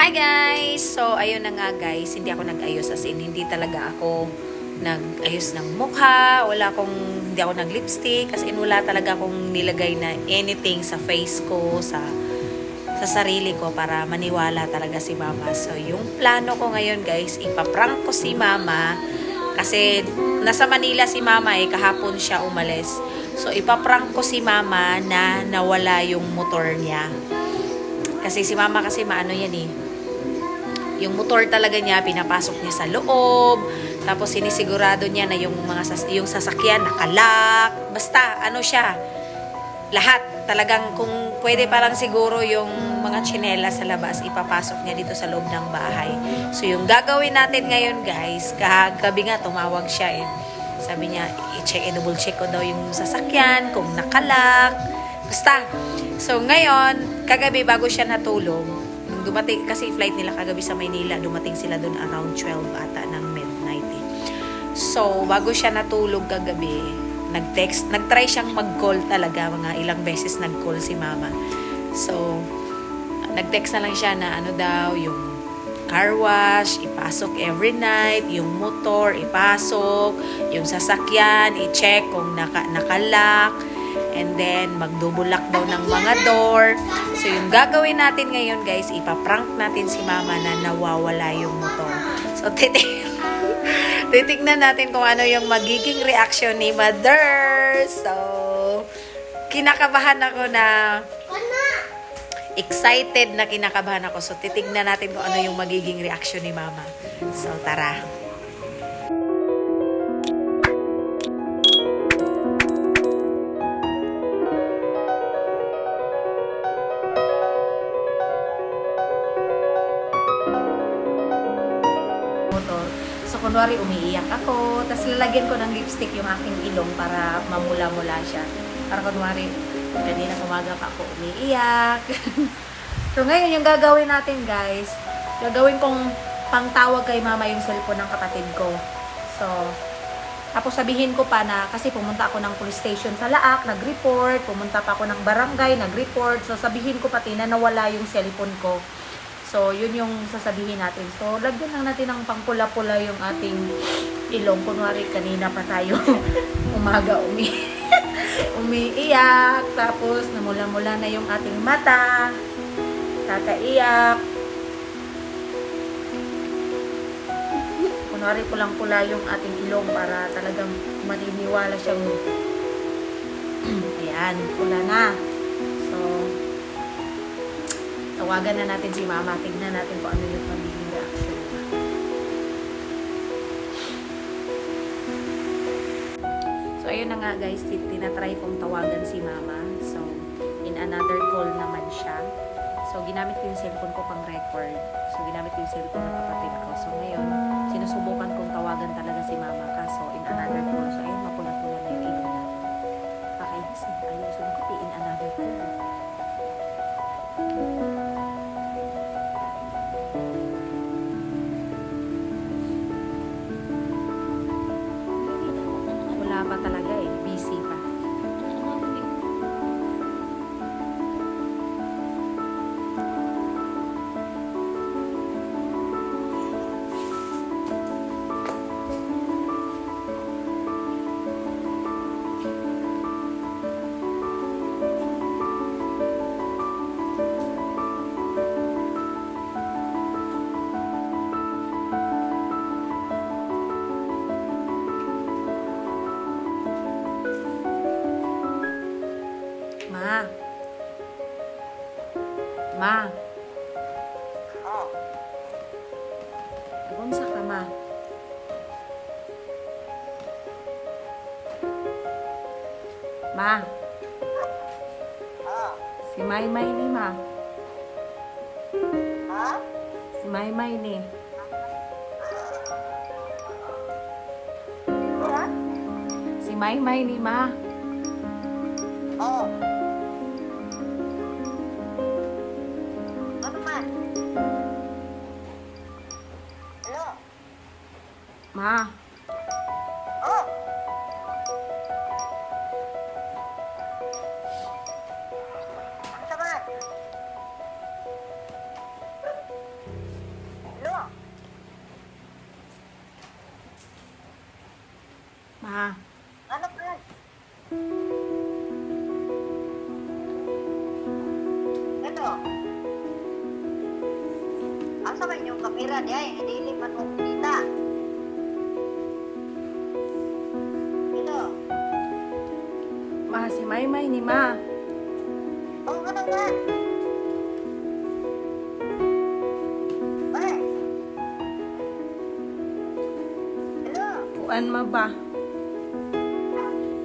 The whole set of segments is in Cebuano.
Hi guys! So, ayun na nga guys, hindi ako nag-ayos, as in, hindi talaga ako nag-ayos ng mukha, wala akong, hindi ako nag-lipstick, as in, wala talaga akong nilagay na anything sa face ko, sa sarili ko para maniwala talaga si Mama. So, yung plano ko ngayon guys, ipaprank ko si Mama kasi nasa Manila si Mama eh, kahapon siya umalis. So, ipaprank ko si Mama na nawala yung motor niya. Kasi si Mama kasi maano yan eh, yung motor talaga niya, pinapasok niya sa loob. Tapos sinisigurado niya na yung sasakyan nakalock. Basta ano siya, lahat talagang kung pwede pa lang siguro yung mga tsinela sa labas, ipapasok niya dito sa loob ng bahay. So yung gagawin natin ngayon guys, kagabi nga tumawag siya eh. Sabi niya, i-check, i-double check ko daw yung sasakyan, kung nakalock. Basta. So ngayon, kagabi bago siya natulog, nung dumating, kasi flight nila kagabi sa Maynila, dumating sila doon around 12 ata ng midnight eh. So, bago siya natulog kagabi, nag-text, nag-try siyang mag-call talaga, mga ilang beses nag-call si Mama. So, nag-text na lang siya na ano daw, yung car wash, ipasok every night, yung motor, ipasok, yung sasakyan, i-check kung nakalock, and then mag-double lock daw ng mga door. So, yung gagawin natin ngayon guys, ipaprank natin si Mama na nawawala yung motor. So, titignan natin kung ano yung magiging reaction ni Mother. So, kinakabahan ako na excited na kinakabahan ako. So, titignan natin kung ano yung magiging reaction ni Mama. So, tara. Motor. So, kunwari, umiiyak ako. Tapos, lalagyan ko ng lipstick yung aking ilong para mamula-mula siya. Para kunwari, kanina umaga pa ako umiiyak. So, ngayon, yung gagawin natin, guys, gagawin kong pangtawag kay Mama yung cellphone ng kapatid ko. So, tapos sabihin ko pa na kasi pumunta ako ng police station sa Laak, nag-report, pumunta pa ako ng barangay, nag-report. So, sabihin ko pati na nawala yung cellphone ko. So, yun yung sasabihin natin. So, lagyan lang natin ng pangpula-pula yung ating ilong. Kunwari, kanina pa tayo umaga umiiyak. Tapos, namula-mula na yung ating mata. Kakaiyak. Kunwari, pulang-pula yung ating ilong para talagang maniniwala siyang ayan, pula na. So, tawagan na natin si Mama. Tignan natin kung ano yung magiging reaction niya. So, ayun na nga guys, tinatry kong tawagan si Mama. So, in another call naman siya. So, ginamit ko yung cellphone ko pang record. So, ginamit ko yung cellphone ng kapatid ko. So, ngayon, sinusubukan kong tawagan talaga si Mama. Kaso, in another call. So, ayun, mapula-pula na yung ilong natin. Pakainis eh. Ayaw sumagot eh, in another call. Wala pa talaga eh. Busy pa. Ma. Ma. Oh, Unsa ka, Ma? Ma. Oh, Si Maymay ni, Ma. Ha? Si Maymay ni. Ha? Si Maymay ni, Ma. Oh. Ano man? Hello? Ma. Oh. Ano man? Ma, Ano pa? Ano? Asa man yung kamera di ay dili man mo kita. Hello. ma si Maymay ni ma. Oh, ano ba? Bay. Hello. Kuan ma ba?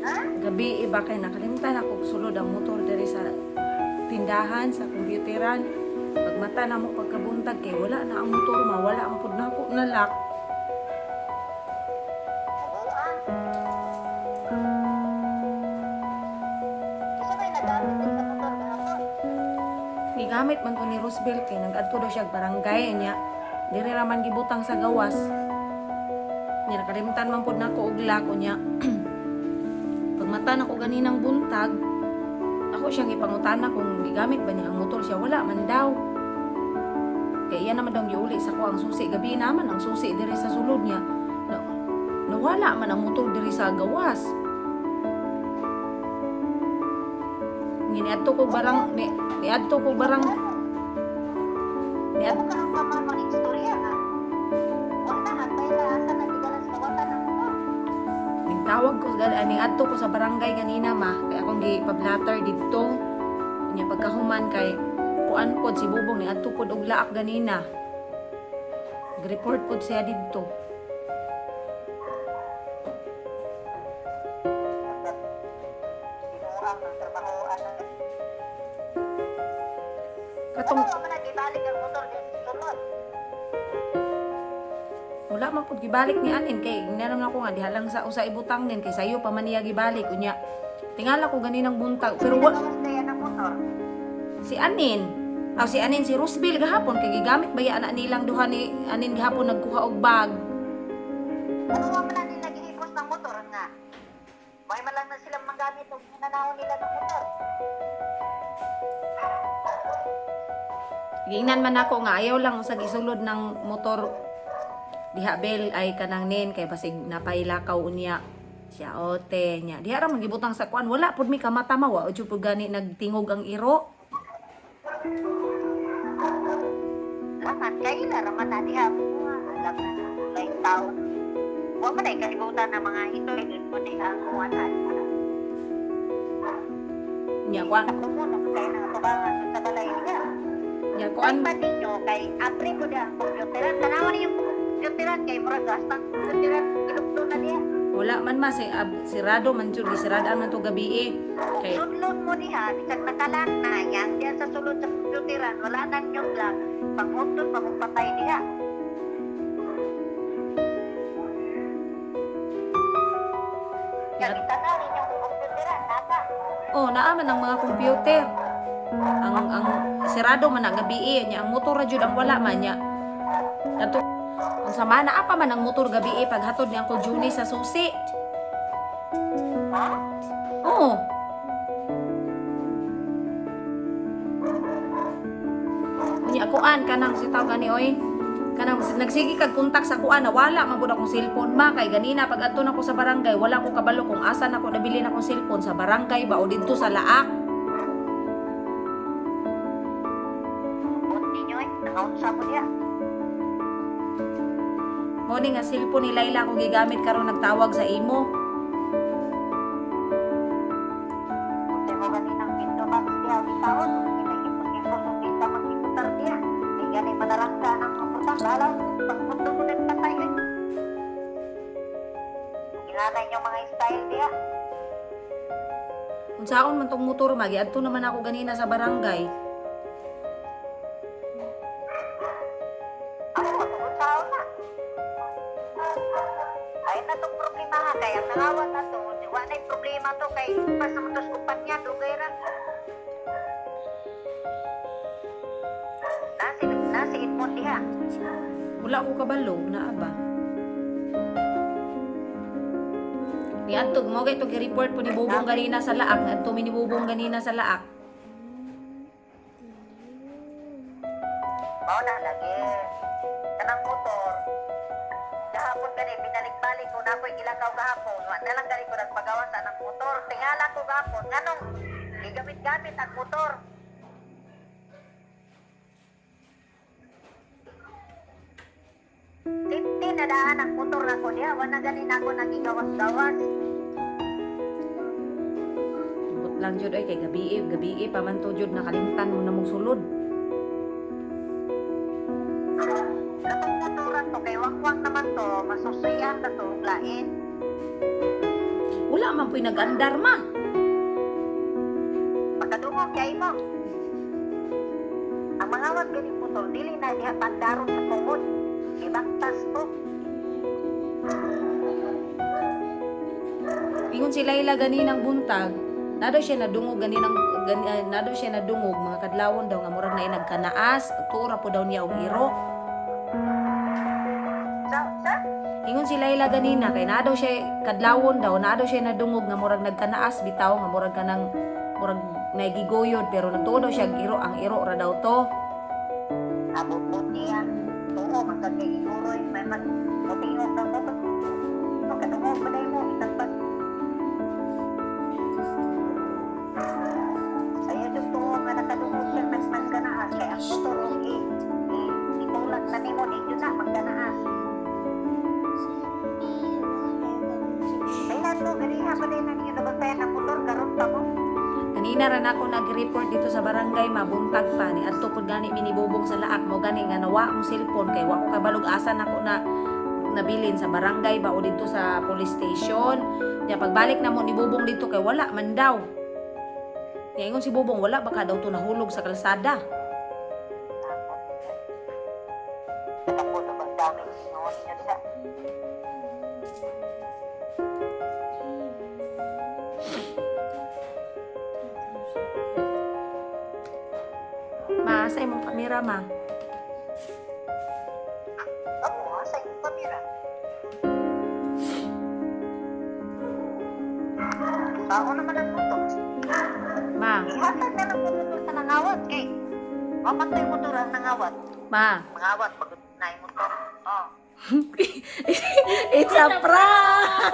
Ha? Gabi iba kay nakalimtan ako sulod ang motor diri sa tindahan sa kombyuteran. Pagmata na mo pagkabuntag kay wala na ang motor ma, wala ang pud nako na lock. Buwan. Isa ba yung nagamit din sa motor gahapon? Gigamit man to ni Rosbel kay nag-adto daw siya og barangay niya. Diri ra man gibutang sa gawas. Nya nakalimtan man pud nako og lock unya. Pagmata nako ganinang buntag, ako siyang ipangutana kung gigamit ba niya ang motor siya. Wala man daw. Kay iya naman daw giuli sa ko ang susi. Gabi naman ang susi diri sa sulod niya. Na, nawala man ang motor diri sa gawas. Niadto ko barang ni niadto ko barang niad Ano ka ang pamamang istorya nga? Wala na, pala asa na gidalas kawatan ang motor. Nagtawag ko niadto ko sa barangay ganina ma kay akong gipablatter didto. Nya pagkahuman kay kuan pod si Bubong niadto pod og laak ganina. Report pod siya didto. Binuang ng trabahoan na. Katong Ano man nagibalik ang motor din sa sulod? wala man pud gibalik ni anin kay ginaram na ko nga diha lang sa usa ibutang nin kay sayo pa man niya gibalik unya. Tingala ko ganinang buntag pero wa Gawas kaya ng motor. si anin. Aw si anin si Rosbel gahapon kay gigamit ba ya ana nilang duha ni anin gahapon nagkuha og bag. Ano wa man na nila gihipos ng motor nga? May man lang na silang magamit og ginanaon nila ng motor. Giingnan man ako nga ayaw lang usag isulod ng motor diha bel ay kanang nin kay basig napailakaw unya siya ote nya diha ra man gibutang sa kuan wala pud mi kamata ma wa jud pud gani nagtingog ang iro. Laman kay ila raman na diha mga alam na lain tao. Wa man ay kalibutan ng mga ito ay mo diha ang kuwanan. Nya kuan Ako mo na kay nang tubangan sa balay niya. nya kuan Kuan ba ninyo kay apre ko diha ang computeran. Tanawan niyo yung computeran kay murag gastang computeran ilukto na diha. Wala man ma si ab, sirado man jud gisirada man to gabi eh. Kay Sudlon mo diha bisag nakalag na yang diha sa sulod sa computeran wala na ninyong lag. Paghuntod pagpatay diha. Kaya tanaw ninyong computeran nasa. Oh, naa man ang mga computer. Ang sirado man ang gabi eh nya ang motor ra jud ang wala man nya. Ato ang sama naa pa man ang motor gabi eh paghatod ni Uncle Junie sa susi. Ha? Oo. Unya kuan kanang si tawag gani oy. Kanang nagsige kag kontak sa kuan na wala man gud akong cellphone ma kay ganina pag adto nako sa barangay wala ko kabalo kung asa nako nabili na akong cellphone sa barangay ba o didto sa laak. Bot ninyo eh, nangaunsa mo diha. Mo ni nga cellphone ni Laila akong gigamit karon nagtawag sa imo. Kunti mo ganinang pinto box diha gitaon, ginahipos-hipos og kita maghiputar diha. Di gani manarangka ng kaputan, lalaw, pagpunto mo nagpatay eh. Ginanay yung mga style diha. Unsaon man tong motor ma giadto naman ako ganina sa barangay. Ako, tungod sa na. Ay na tong problema ha, kay ang nangawan na to, di wa na'y problema to, kay pas sa tos kumpanya, dugay ra. Nasi Edmond diha. Wala ko kabalo naa ba. Niadto mo kay tong report po ni Bubong ganina sa laak, niadto mi ni Bubong ganina sa laak. Mao na lagi. Kanang motor. Gahapon gani binalik-balik ko na ako'y gilakaw gahapon. Wa na lang gani ko nagpagawa sa anang motor. Tingala ko gahapon nganong gigamit-gamit ang motor. Tinti na daan ang motor na ko diha, wa na gani na ako nagigawas-gawas. Ambot lang jud oy kay gabi gabi pa man to jud, nakalimtan mo na mong sulod. Katong motoran to kay wangwang naman to, masusuyan na to og lain. Wala man po'y nag-andar, ma. Pagkadungog kay mo. Ang mga wag ganing motor dili na diha pandaron sa tungod. Ibaktas to. Ingon si Laila ganinang buntag, na daw siya nadungog ganinang gani, na daw siya nadungog mga kadlawon daw nga murag na nagkanaas, tuura po daw niya og iro. Sa Ingon si Laila ganina kay na daw siya kadlawon daw, na daw siya nadungog nga murag nagkanaas bitaw nga murag kanang murag naigiguyod, pero nagtuo daw siya og iro, ang iro ra daw to. Abot po niya. Oo, magkakaiguroy. May mag mutingog ng motor. Magkadungog pa dahil mo. Isang pag. Ayaw yung tuo nga nakadungog siya mas magkanaas. Kaya ang motor ang itulak na nimo. Di yun na magkanaas. Kailan mo, ganiha pa din na ninyo nabantayan ang motor. Karoon pa mo. Kanina ra nako nag-report dito sa barangay, mabuntag pa ni adto pud gani minibubong sa laak mo gani nga nawa akong cellphone kay wa ko kabalog asa nako na nabilin, sa barangay ba o dito sa police station. Nya pagbalik na mo ni Bubong dito kay wala man daw. Nya ingon si Bubong, wala, baka daw to nahulog sa kalsada. Tapos na pagdamit sinuon niyo siya. Ma, sa imong kamera, ma. Oo, asa yung kamera? Tao naman ang motor. Ma, Ihatag na lang po motor sa nangawat kay mamatay motor ang nangawat. ma. Mangawat pag na yung motor. Oh. It's a prank.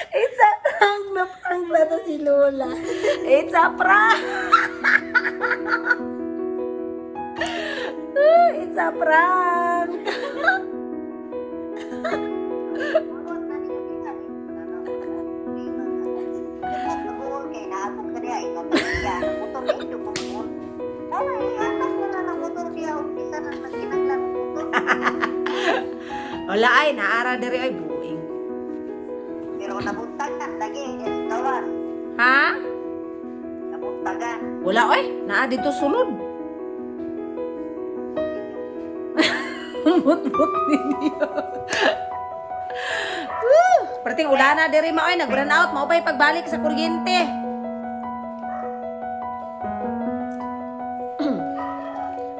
It's a prank. Na prank na to si Lola. It's a prank. It's a prank. Mangawat na ninyo tingnan. Pag-uol kay naabot ka niya, ikaw pa niya. Ang motor medyo pag-uol. Oh, ihatag mo na ng motor niya. Umpisa na nagkinaglan ang motor. Wala ay, naara diri ay buing. Pero nabuntag na, lagi, yes, gawas. Ha? Nabuntagan. Wala oy, naa dito sulod. Mut-mut ninyo. Woo! Perting ulana diri ma oy, nag-run out mao pa'y pagbalik sa kuryente.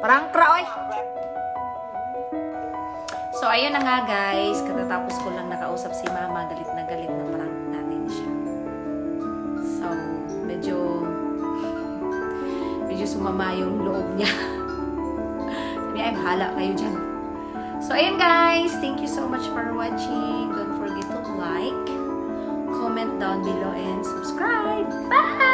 Parangkra oy. So ayun na nga guys, katatapos ko lang nakausap si Mama, galit na prank natin siya. So, medyo medyo sumama yung loob niya. Sabi niya, "Ay, bahala kayo dyan." So, ayun guys. Thank you so much for watching. Don't forget to like, comment down below, and subscribe. Bye!